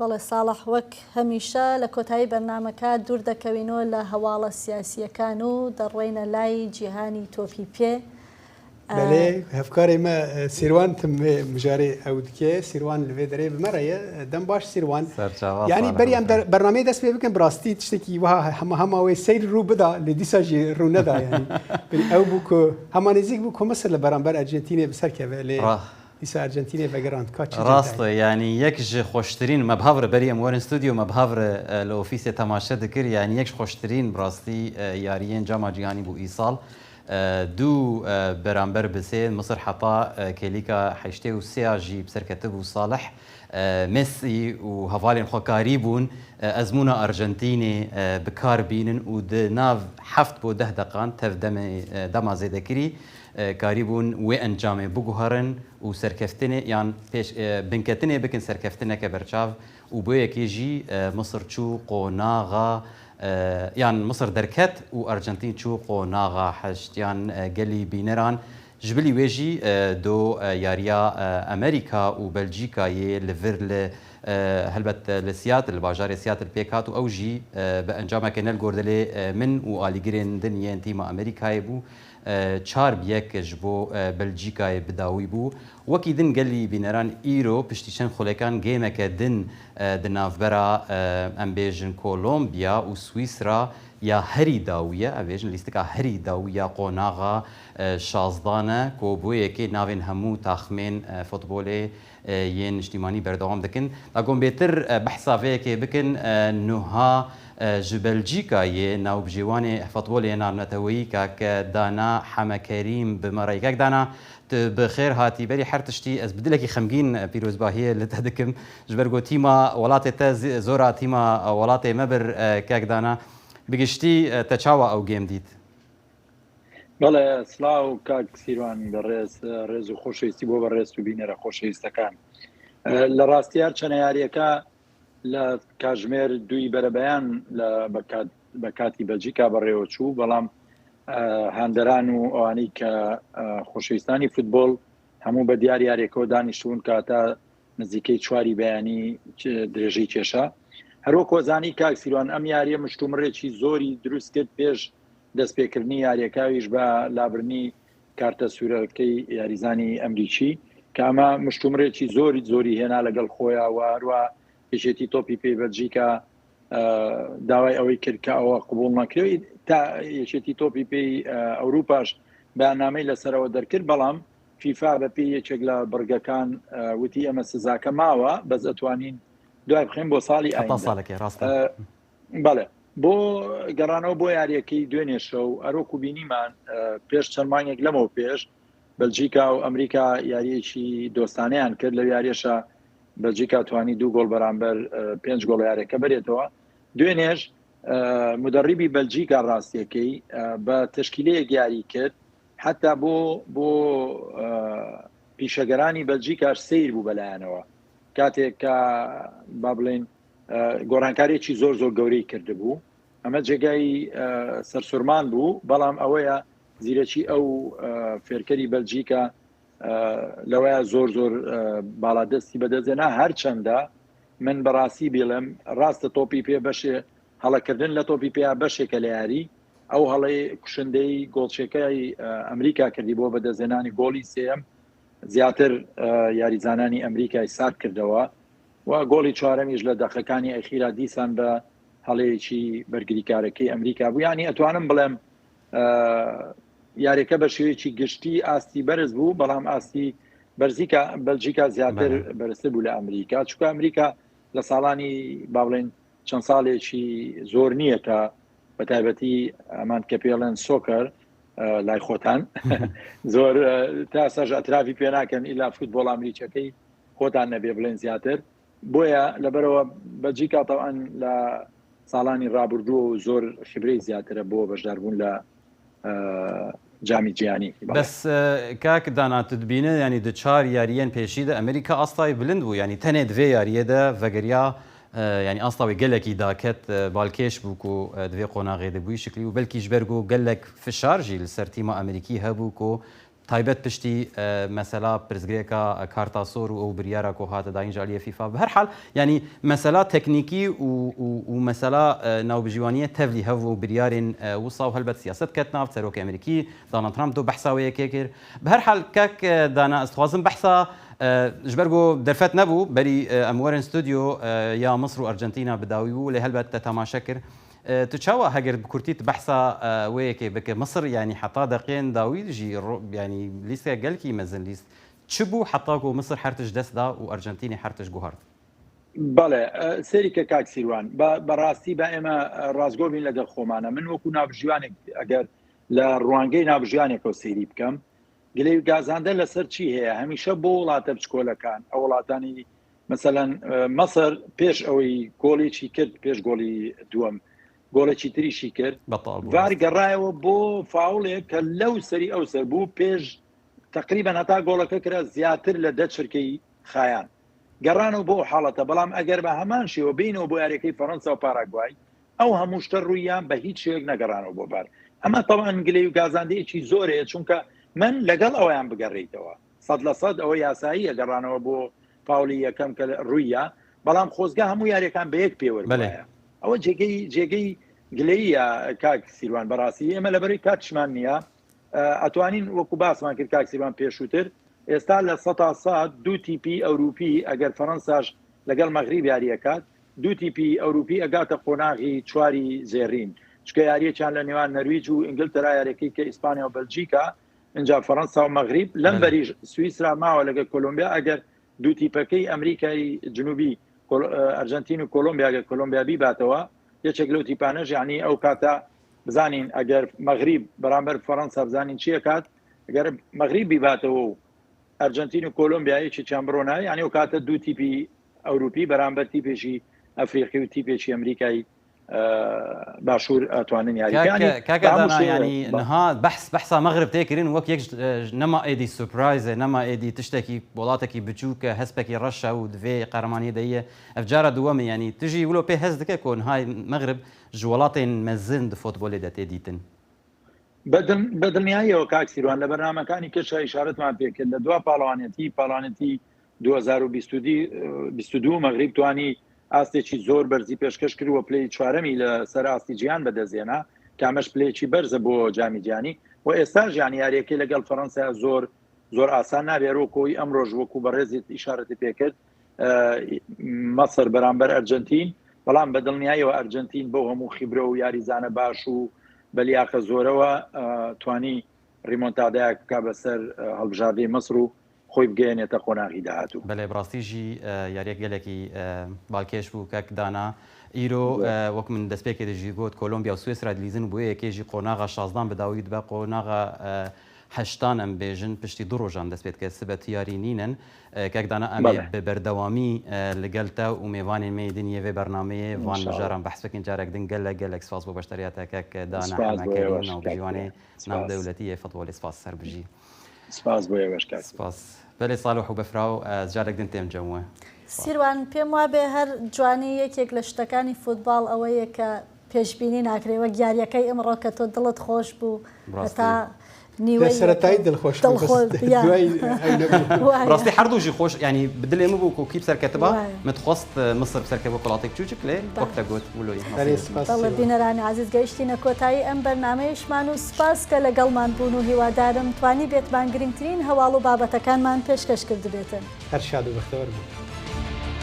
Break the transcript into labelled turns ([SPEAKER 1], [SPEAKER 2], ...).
[SPEAKER 1] بەڵێ ساڵح وەک هەمیشە لە کۆتایی بەرنامەکە دوور دەکەوینەوە لە هەواڵە سیاسییەکان و دەڕۆینە لای جیهانی تۆپی پێ.
[SPEAKER 2] بەلێ هەڤکارێ me سیروان تم vê mijarê ew dike سیروان li vê derê bi me re ye dem baş سیروان
[SPEAKER 3] سەرچاوە
[SPEAKER 2] یعنی
[SPEAKER 3] ساڵح
[SPEAKER 2] بەری ئەم
[SPEAKER 3] بەخێر.
[SPEAKER 2] بەرنامەیە دەست پێ بکەن بڕاستی تشتێکی وها هەمە هەما wê سەیر ڕوو بدا لێ دیسا ژی ڕوو نەدا یعنی ئەو بوو کو هەما نزیک بوو کو مسر لە بەرامبەر ئەرجنتینێ بسەر کەوێ لێ
[SPEAKER 3] ڕا
[SPEAKER 2] دیسا ئەرجنتینێ ڤەگەراند کا چ
[SPEAKER 3] ڕاستە
[SPEAKER 2] جێدایە.
[SPEAKER 3] یانی یەک ژ خۆشترین مە بهاڤرە بەری ئەم وەرن ستودیۆ مە بهاڤرە لە ئۆفیسێ تەماشە دکر یانی یەک ژ خۆشترین بڕاستی یاریێن جاما جیهانی بوو ئیساڵ دوو بەرامبەر ب سێ مسر حەتا کێلیکا 83 ژی بسەرکەتبوو ساڵح مێسی و هەڤالێن خwe کاریبوون ئەزموونا ئەرجەنتینێ بکار بینن و د ناڤ هەفت بۆ دە دەقان تەڤ دەمێ دەما زێدەکری کاریبوون وێ ئەنجامێ بگوهەرن و سەرکەفتنێ یان پێش بنکەتنێ بکن سەرکەفتنەکە بەرچاڤ و بۆ یەکێ ژی مسر چوو قۆناغا یان مسر دەرکەت و ئەرجەنتین چوو قۆناغا هەشتیان گەلی بینەران ژ بلی وێ ژی دۆ یارییا ئەمریکا و بەلجیکا یێ ل ڤر ل هەلبەت ل سیاتل ل باژارێ سیاتل پێک هات و ئەو ژی بە ئەنجامەکێ نە ل گۆر دلێ من و ئالیگرێن دن یێن تیما ئەمریکایێ بوو چار ب یەک ژ بۆ بەلجیکایێ بداوی بوو. وەکی دن گەلی بینەران ئیرۆ پشتی چەند خولەکان گێمەکە دن د ناڤبەرا ئەم بێژن کۆلۆمبیا و سویسرا یا هەری داویە ئەم بێژن لیستکا هەری داوی یا قۆناغا شازدانە کۆ بۆ یەکێ ناڤێن هەموو تاخمێن فۆتبۆلێ یێن نیشتیمانی بەردەوام دکن. دا گۆم بێتر بەحسا ڤێ یەکێ بکن نوها ژ بەلجیکا یێ ناوبژیوانێ فۆتبۆلێ ناڤنەتەوەیی کاک دانا حەمە کەریم بمەڕەی. کاک دانا تو ب خێر هاتی بەری هەر تشتی ئەز ب دلەکی خەمگین پیرۆزباهیێ ل تە دکم ژ بەر گۆ تیما وەلاتێ تە زۆرا تیما وەلاتێ مە بر کاک دانا بگشتی تە چاوا ئەو گێم دیت؟
[SPEAKER 4] بەڵێ سڵاو کاک سیروان بەڕێز ڕێز و خۆشەویستی بۆ بەڕێز و بینەرە خۆشەویستەکان لە ڕاستی هەر چەنە یاریەکە لە کاژمێر دووی بەرەبەیان لە بە کاتی بەلجیکا بەڕێوە چوو بەڵام هاندەران و ئەوانەی کە خۆشەویستانی فوتبۆڵ هەموو بە دیار یاریەکەەوە دانیشتون کاتا نزیکەی چواری بەیانی درێژەی کێشا هەروە کۆزانی کاک سیروان ئەم یاریە مشتومڕێکی زۆری دروست کرد پێش دەستپێکردنی یاریەکەویش بە لابرنی کارتە سوورەکەی یاریزانی ئەمریکی کە ئەمە مشتومڕێکی زۆری زۆری هێنا لەگەڵ خۆیان و هەروە یەکێتی تۆپی پێی بەلجیکا داوای ئەوەی کرد کە ئەوە قبول نەکرێت تا یەکێتی تۆپی پێی ئەوروپاش بەیاننامەی لەسەرەوە دەرکرد بەڵام فیفا بە پێی یەکێک لە بڕگەکان وتی ئەمە سزاکە ماوە بەس ئەتوانین دوای بخەین بۆ ساڵی
[SPEAKER 3] ئایندە ساڵێکی ڕاستە
[SPEAKER 4] بەڵێ بۆ گەڕانەوە بۆ یاریەکەی دوێنێ شەو ئەرۆک و بینیمان پێش چەند مانگێک لەمەوە پێش بەلجیکا و ئەمریکا یاریەکی دۆستانیان کرد لە یاریەشە بەلجیکا توانی دوو گۆڵ بەرامبەر پێنج گۆڵ یاریەکە بەرێتەوە دوێنێش مدەڕیبی بەلجیکا ڕاستیەکەی بە تشکیلەیەک یاری کرد حتا بۆ بۆ پیشەگەرانی بەلجیکاش سیر بوو بەلایەنەوە کاتێک کە با بڵێن گۆڕانکاریی زۆر زۆر گەورەی کردبوو ئەمە جێگای سەرسوورمان بوو بەڵام ئەوەیە زیرەکی ئەو فێرکەری بەلجیکا لەوەیە زۆر زۆر باڵادەستی بەدەستێنا هەرچەندە من بەڕاستی بیڵێم ڕاستە تۆپی پێ بەشێ هەڵەکردن لە تۆپی پێیا بەشێکە لە یاری ئەو هەڵەی کوشندەی گۆڵچەکەی ئەمریکا کردی بۆ بەدەستهێنانی گۆڵی سێم زیاتر یاریزانانی ئەمریکای سارد کردەوە و گۆڵی چوارەمیش لە دەقەکانی ئەخیرا دیسان بە هەڵەیەکی بەرگریکارەکەی ئەمریکا بوو ینی ئەتوانم بڵێم یاریەکە بە شێوەیەکی گشتی ئاستی بەرز بوو بەڵام ئاستی بەرزیکا بەلجیکا زیاتر بەرزتر بوو لە ئەمریکا چونکە ئەمریکا لە ساڵانی با بڵێن چەند ساڵێکی زۆر نییە کە بە تایبەتی ئەمان کە پێڵێن soccer لای خۆتان زۆر تا سەژ ئەترافی پێ ناکەن ئیلا فوتبۆڵ ئەمریکەکەی خۆتان نەبێ بڵێن زیاتر بۆیە لەبەرەوە بەلجیکا تەوان لە ساڵانی ڕابردووە و زۆر خبرەی زیاترە بۆ بەشداربوون لە جامی جیهانی.
[SPEAKER 3] بەس کاک دانا تو دبینە یانی د چار یاریەن پێشی دە ئەمریکا ئاستای بلند بوو یانی تەنێ دڤێ یاریە دە ڤەگەریا یانی ئاستا وێ گەلەکی داکەت بالکێش بوو کو دڤێ قۆناغێ دە بووی شکلی و بەلکی ژ بەر گو گەلەک فشار ژی لسەر تیما ئەمریکی هەبوو کو. تایبەت پشتی مەسەلا پرسگرێکا کارتا سۆر و ئەو بریارا کو هاتە داین ji aliyê FIFA bi her hal yanî mesela teknîkî û û mesela navbijîwaniyê tevlî hev û biryarên wisa û helbet siyaset ket nav serokê Amerîkî Donald Trump do behsa wê yekê kir. Bi her hal kak Dana ez dixwazim behsa ji ber ku derfet nebû berî em werin stûdyo ya Misr û Arjentîna bi dawî bû lê helbet te temaşe kir. Tu çawa heger bi kurtî tu behsa wê yekê bike Misr yanî heta deqeyên dawî jî yanî lîstekek gelkî mezin lîst. Çi bû heta ku Misr her tişt dest da û Arjentînê her tişt guhart?
[SPEAKER 4] بەڵێ سەیری کە کاک سیروان بە ڕاستی بە ئێمە ڕاستگۆ بین لەگەڵ خۆمانە من وەکو ناوبژیوانێک ئەگەر لە ڕوانگەی ناوبژیوانێکەوە سەیری بکەم گلەی و گازاندە لەسەر چی هەیە هەمیشە بۆ وڵاتە بچکۆلەکان ئەو وڵاتانی مەسەلەن مەسەر پێش ئەوەی گۆڵێکی کرد پێش گۆڵی دووەم گۆڵێکی تریشی کرد ڤار گەڕایەوە بۆ فاوڵێک کە لەو سەری ئەو سەر بوو پێش تقریبا هەتا گۆڵەکە کرا زیاتر لە دە چرکەی خایان گەڕانەوە بۆ حاڵەتە بەڵام ئەگەر بە هەمان شێوە بینەوە بۆ یاریەکەی فەرەنسا و پاراگوای ئەو هەموو شتە ڕوویان بە هیچ شێوەیەک نەگەڕانەوە بۆ ڤار ئەمە تەوان گلەی و گازاندەیەکی زۆرەیە چونکە من لەگەڵ ئەویان بگەڕیتەوە سەد لە سەد ئەوە یاساییە گەڕانەوە بۆ فاولی یەکەم کە ڕوویە بەڵام خۆزگە هەموو یاریەکان بە یەک پێوەر بوایە ئەوە جێگەی جێگەی گلەیە کاک سیروان بەڕاستی ئێمە لەبەرەی کاتشمان نییە ئەتوانین وەکو باسمان کرد کاک سیروان پێشووتر ئێستا لە سەتا سات دوو تیپی ئەوروپی ئەگەر فەرەنساش لەگەڵ مەغریب یاریەکات دوو تیپی ئەوروپی ئەگاتە قۆناغی چواری زێڕین چکە یاریەکیان لە نێوان نەرویج و ئینگلتەرا یاریەکەی کە ئیسپانیا و بەلجیکا ئینجا فەرەنسا و مەغریب لەم بەریش سویسرا ماوە لەگەڵ کۆلۆمبیا ئەگەر دوو تیپەکەی ئەمریکای جنوبی ئەرجنتین و کۆلۆمبیا گەر کۆلۆمبیا بیباتەوە یەکێک لەو تیپانەش یعنی ئەو کاتە بزانین ئەگەر مەغریب بەرامبەر فەرەنسا بزانین چیەکات ئەگەر مەغریب بیباتەوە و ئەرجنتین و کۆلۆمبیا یەکێکیان بڕۆنە یعنی ئەو کاتە دوو تیپی ئەوروپی بەرامبەر تیپێکی ئەفریقی و تیپێکی ئەمریکای باشوور ئەتوانن یاریکانی
[SPEAKER 3] کاکە دانا یانی نها بەحس بەحسا مەغرب تێکردن وەک یەک نەما ئێدی سورپرایزە نەما ئێدی تشتێکی وڵاتێکی بچووکە هەسپێکی ڕەشە و divê قەرەمانیە دەیە ئەف جارە دووەمە یانی تژی ولۆ پێ هەست دکە کۆ نهای مەغرب ji وڵاتên mezin di fotbolê de tê dîtin.
[SPEAKER 4] بە دڵنیاییەوە کاک سیروان لە بەرنامەکانی کەشا ئیشارەتمان پێکرد لە دوا پاڵەوانێتی پاڵانێتی 2022 مەغریب توانی ئاستێکی زۆر بەرزی پێشکەش کرد و پلەی چوارەمی لە سەر ئاستی جیهان بەدەستهێنا کە ئەمەش پلەیەکی بەرزە بۆ جامی جیهانی و ئێستاش یان یاریەکەی لەگەڵ فەرەنسا زۆر زۆر ئاسان نابێت وەکۆی ئەمڕۆژ وەکو بەڕێزیت ئیشارەتی پێکرد مەسەر بەرامبەر ئەرجنتین بەڵام بە دڵنیایەوە ئەرجنتین بۆ هەموو خیبرە و یاریزانە باش و بەلیاقە زۆرەوە توانی ریمۆنتادایەک بک بەسەر هەڵبژاردەی مەسر و خۆی بگەیەنێتە قۆناغی داهاتوو.
[SPEAKER 3] بەلێ بڕاستی ژی یاریەک گەلەکی بالکێش بوو کاک دانا ئیرۆ وەک من دەستپێکێ دە ژی گۆت کۆلۆمبیا و سوێسرا دلیزن بۆ یەکێ ژی قۆناغا شازدان بداوی دبە قۆناغا هەشتان ئەم بێژن پشتی دو ڕۆژان دەست پێ دکە سبە تو یاری نینن کاک دانا ئەمێ بە بەردەوامی لەگەل تە و مێوانێن مێ دن یێ ڤێ بەرنامەیێ ڤان مژاران بەحس بکەین جارەک دن گەلەک گەلەک سپاس بۆ بەشداریاتە کاک دانا حەمە کەریم ناوبژیوانێ ناودەولەتی یێ فوتبۆلێ سپاس سەر بژی.
[SPEAKER 4] سپاس بۆ ئێوەش کاک.
[SPEAKER 3] سپاس. بەلێ سالح و بەفراو ئەز جارەک دن تێم جەم وە.
[SPEAKER 1] سیروان پێم وابێ هەر جوانی یەکێک لە شتەکانی فوتباڵ ئەوەیە کە پێشبینی ناکرێ وەک یاریەکەی ئمڕۆ کە تۆ دڵت خۆش بوو هەتا
[SPEAKER 2] نیوەی سەرەتایی دڵخۆش دوای
[SPEAKER 3] ڕاستی هەردوو ژی خۆش ینی بدلێ من بوو کۆکی بسەرکەتبا من خواست مصر بسەرکە بۆ وڵاتێک چوچک لێ وەک دەگوت ولۆی
[SPEAKER 1] بەڵێ بینەرانی عزیز گەیشتینە کۆتایی ئەم بەرنامەیشمان و سپاس کە لەگەڵمان بوون و هیوادارم توانی بێتمان گرنگترین هەواڵ و بابەتەکانمان پێشکەش کردبێتن.
[SPEAKER 2] هەر شاد و بەختەوەر بن.